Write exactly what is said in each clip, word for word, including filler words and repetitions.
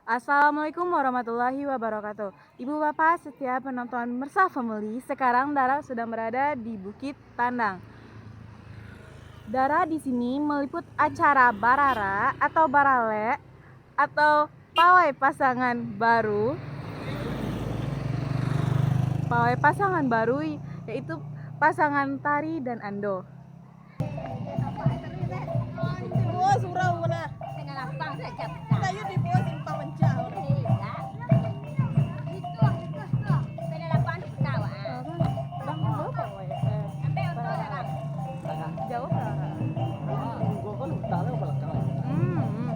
Assalamualaikum warahmatullahi wabarakatuh. Ibu bapak setia penonton Mersa Family, sekarang Dara sedang berada di Bukit Tandang. Dara di sini meliput acara barara atau baralek atau pawai pasangan baru. Pawai pasangan baru yaitu pasangan Tari dan Ando. Dibawa surau lah. Kena lapang saja. Tayo dibawa simpang mencah. Iya. Itu, itu, itu. Kena lapang tu pecah, ah. Bang, bawa apa, Wak? Eh, ambil oto lah, Bang. Jauh lah. Hmm, hmm.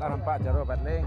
Nampak jaro baling.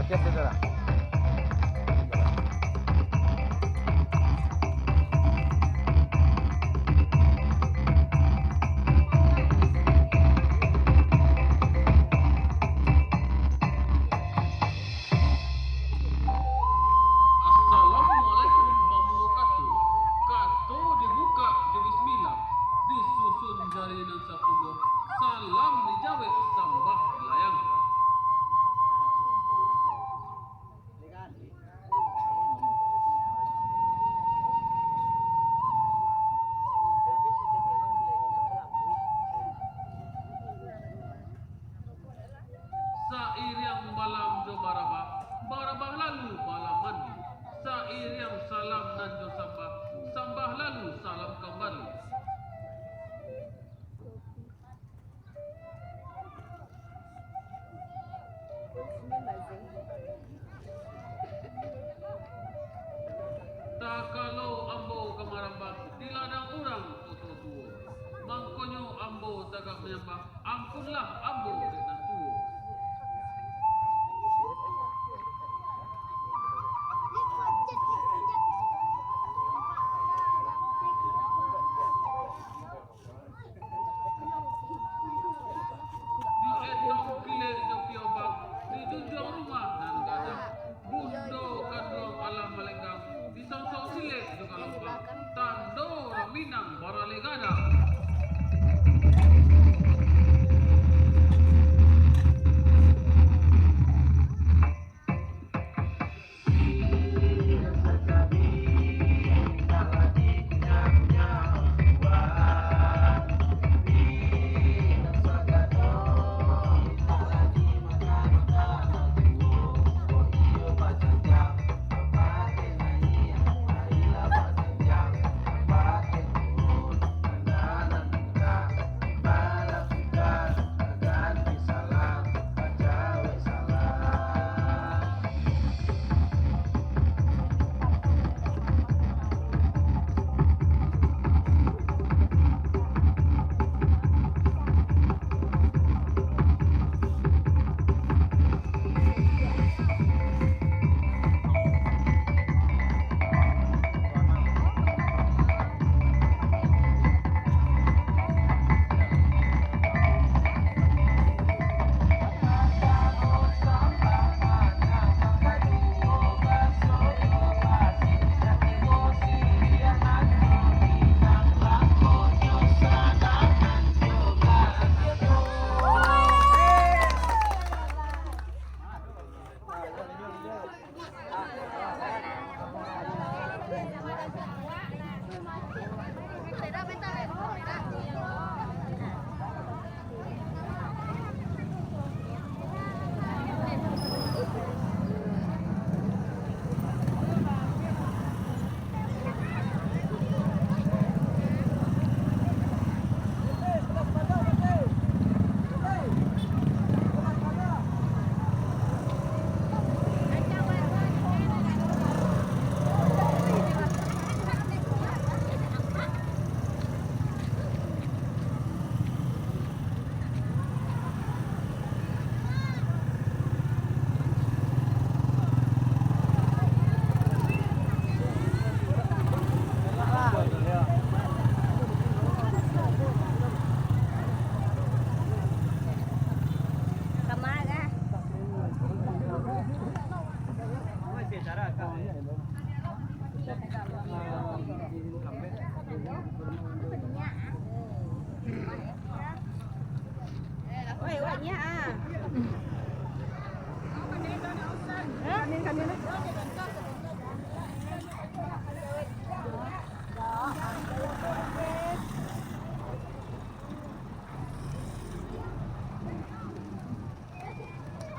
Oke, saudara. Assalamualaikum bamulo kato. Kato dibukak jo bismillah, disusun jari nan sapuluah, salam dijawek sambah dilayangkan. Sairiang balam jo barabah, barabah lalu balam mandi. Sairiang salam nan jo sambah, sambah lalu salam kambali. Takalo ambo ka marambah di ladang urang Koto Tuo, mangkonyo ambo tagak manyambah, ampunlah ambo dek nan tuo. Di etong kilek jo piobang, di junjuang rumah nan gadang. Bundo kanduang alah malenggang, di sansau silek jo galombang, tando urang Minang baralek gadang. Iya, ah.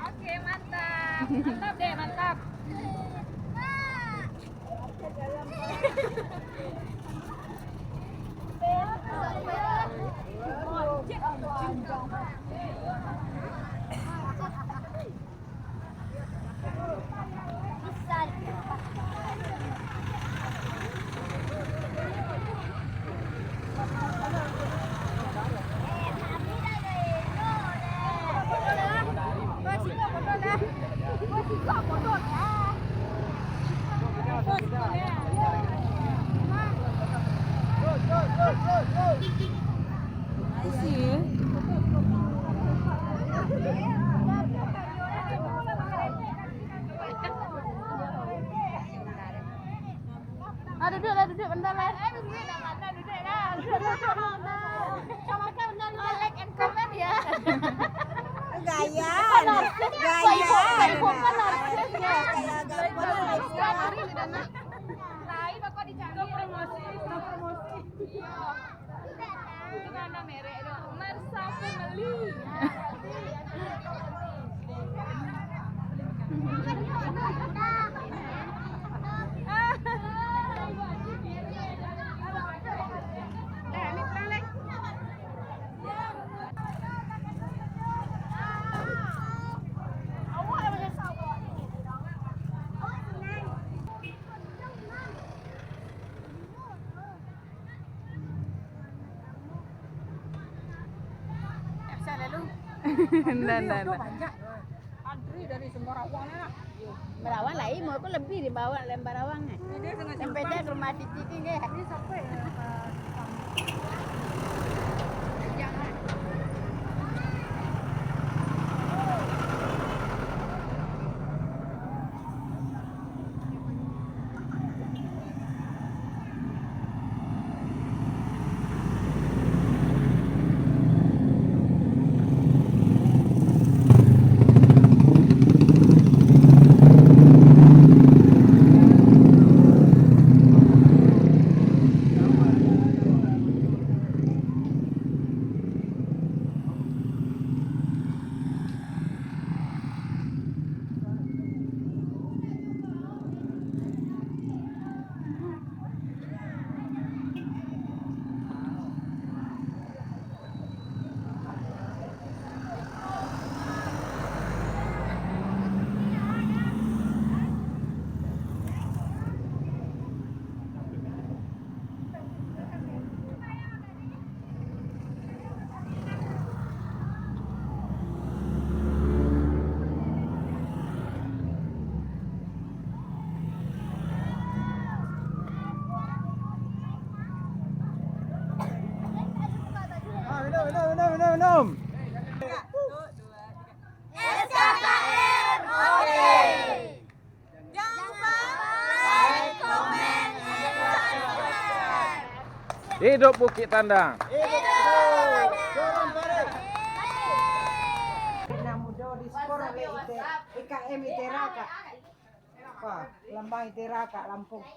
Oke, mantap. Mantap deh, mantap. Ah, duduk lah, duduk bentar lah. Eh, duduk lah, mana duduk lah. Duduk, duduk, duduk, duduk. Sama kan bentar, like and comment ya. Gaya. Gaya. Gaya. Lain bakal dicari. Promosi, promosi. Itu kan ada merek tu. Marsa Family. Bisa lalu. Ndak, ndak, ndak. Antri dari Sembarawang lah. Sembarawang lain, mau aku lebih di bawah Lembarawang, eh. Sampai dah ke rumah Titi ni, deh. Ini sampai, eh, Ah, minum, minum, minum, minum, minum. S K K M, oke. Jangan lupa like, comment, and subscribe. Hidup Bukik Tandang. Hidup Bukik Tandang. Anak mudo diskor oleh I T, I K M Itera, Kak. Wah, Lambang Itera, Kak, Lampung.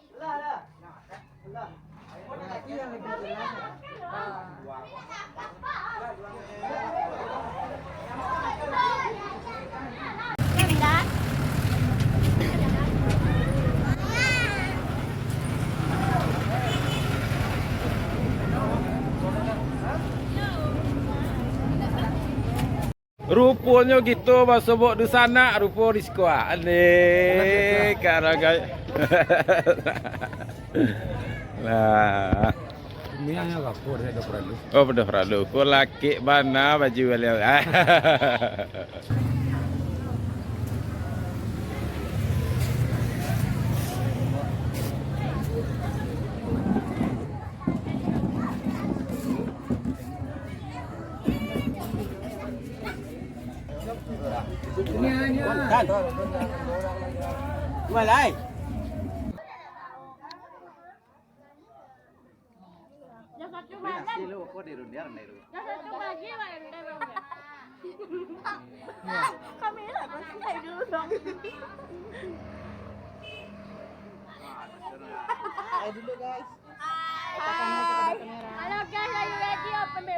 Ruponyo kito basobok dunsanak, rupo di siko. Alek, karagai. Nah. Mianyo bapo, dah, dah paralu. Oh, dah paralu. Ko lakek bana baju baliau. Dah satu bagi, Pak R T, Bang. Kamera, Bang. Saya dulu, Bang. Hai dulu, guys. Hai. Halo, guys, are you ready? Open the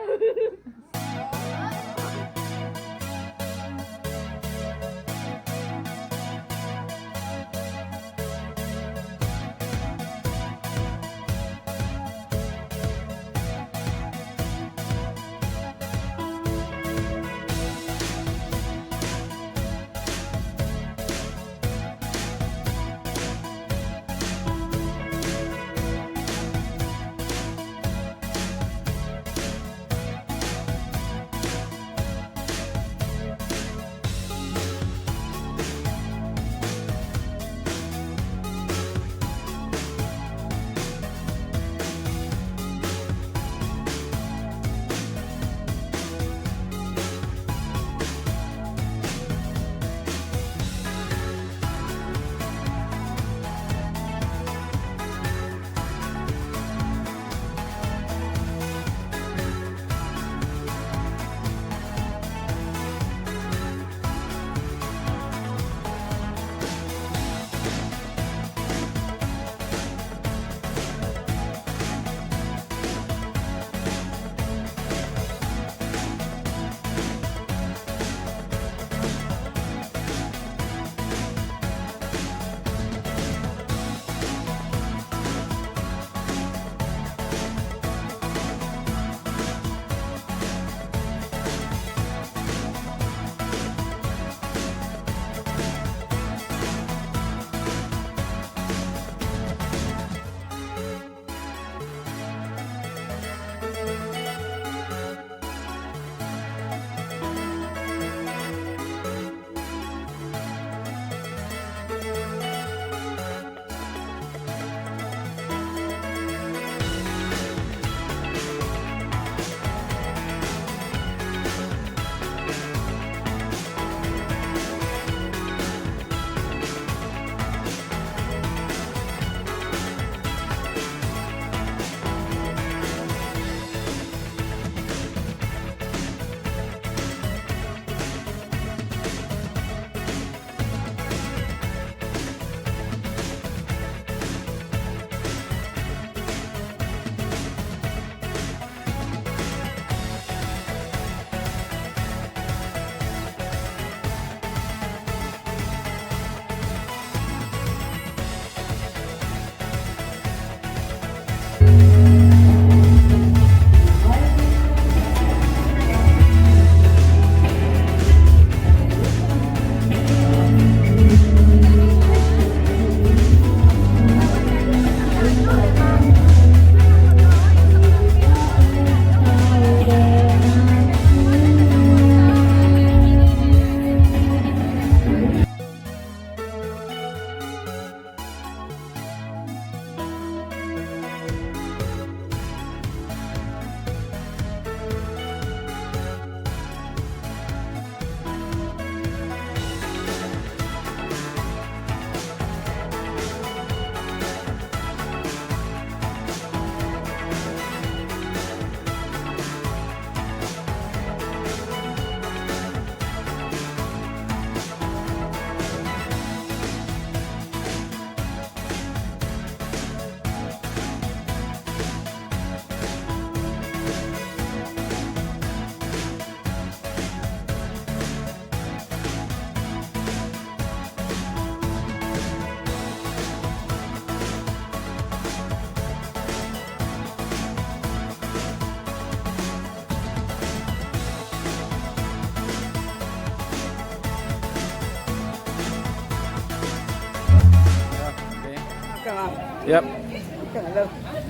Yap.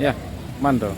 Ya, mantap.